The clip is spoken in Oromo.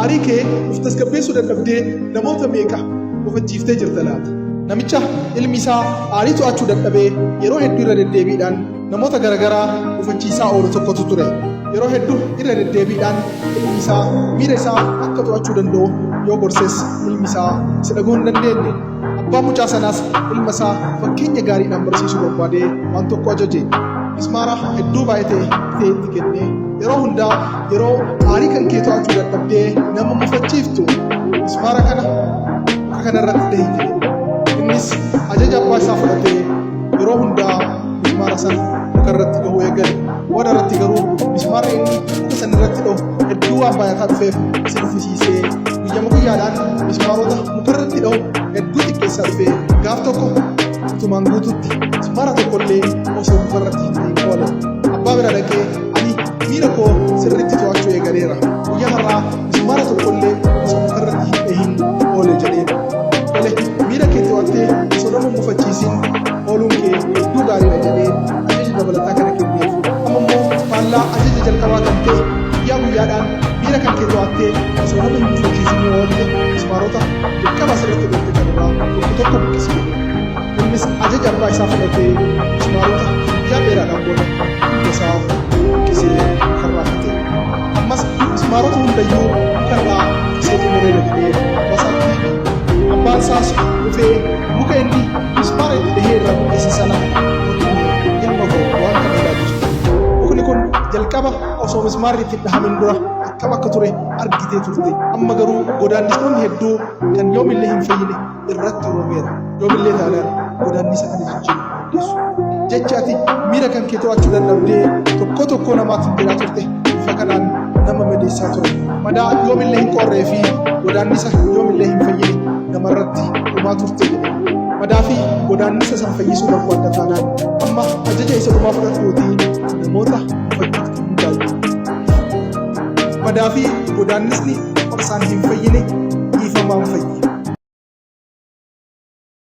Aarii kee of tasgabbeessuu dadhabdee namoota meeqa mufachiiftee jirta laata? Namicha ilmi isaa aarii to'achuu dadhabee yeroo hedduu irra deddeebiidhaan namoota garagaraa mufachiisaa oolu tokkotu ture. Yeroo hedduu irra deddeebiidhaan ilmi isaa miira isaa akka to'achuu danda'u yoo gorses ilmi isaa isa dhaga'uu hin dandeenye. Abbaan mucaa sanaas ilma isaa fakkeenya gaariidhaan barsiisuu barbaadee waan tokko ajaje. Mismaara hedduu baay'ate bitee itti kennee yeroo hundaa yeroo aarii kan kee to'achuu dadhabdee nama mufachiiftu mismaara kana muka kana irratti dhahi jedhe. Innis ajaja abbaa isaa fudhatee yeroo hundaa mismaara sana muka irratti dhahuu eegale. Booda irratti garuu mismaarri inni muka sana irratti dhahu hedduu waan baay'ataa dhufeef isa nuffisiisee guyyama guyyaadhaan mismaarota muka irratti dhahu hedduu xiqqeessaa dhufee gaaf tokko guutumaan guututti mismaara tokkollee osoo muka irratti hin dhahin oole. Abbaa bira dhaqee ani miira koo sirriitti to'achuu eegaleera. Guyyaa har'aa mismaara tokkollee osoo muka irratti hin dhahin oole jedheen. Tole miira kee to'attee osoo nama hin mufachiisin ooluun kee hedduu gaariidha jedhee ajaja dabalataa kana kenneef. Amma immoo faallaa ajaja jalqabaa kan ta'e guyyaa guyyaadhaan miira kan kee to'attee osoo nama hin mufachiisin yoo oolte mismaarota jalqaba asirratti dhoofte kanarraa tokko tokko buqqisi jedheen. Innis ajaja abbaa isaa fudhatee mismaarota guyyaa dheeraadhaan booda hunda isaa buqqisee mukarraa kute. Ammas mismaarota hundayyuu mukarraa buqqisee xumureera jedhee abbaa isaatti hime. Abbaan isaas dhufee muka inni mismaara itti dhahee irraa buqqise sana kottuu ilma koo waan kana ilaali jedhe. Mukni kun jalqaba osoo mismaarri itti hin dhahamin dura akkam akka ture argitee turte. Amma garuu godaannistoonni hedduu kan yoomillee hin fayyine irratti uumameera. Yoomillee taanaan godaannisa kana jijjiiruu hin dandeessu. Jecha ati miira kan kee to'achuu dadhabdee tokkoo tokkoo namaatiin jedhaa turte bifa kanaan nama madeessaa ture. Madaa yoomillee hin qoorree fi godaannisa yoomillee hin fayyine namarratti uumaa turte jedhe. Madaa fi godaannisa san fayyisuu barbaadda taanaan amma ajaja isa dhumaa fudhadhuutii namoota mufachiiftu hundaayyuu. Madaa fi godaannisni qorsaan hin fayyine dhiifamaan fayya.